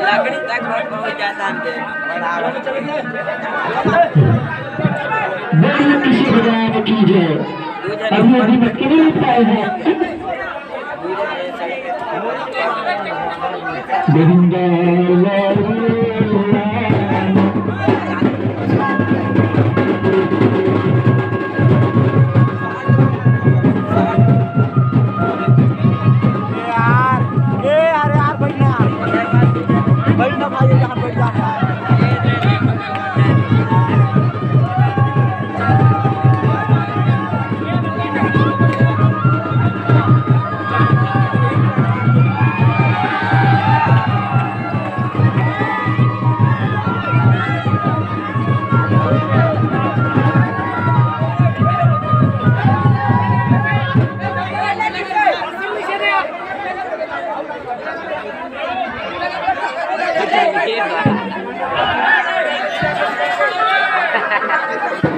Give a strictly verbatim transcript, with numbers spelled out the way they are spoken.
लकड़ी तक बहुत, बहुत ज्यादा अंधेर। बड़ी किसी भगवान की जय। अभी अभी बच्चे नहीं उठ पाए हैं। गोविंदा। यार, ए यार, यार, बैठना यार। बैठना भाई, यहाँ बैठ जा।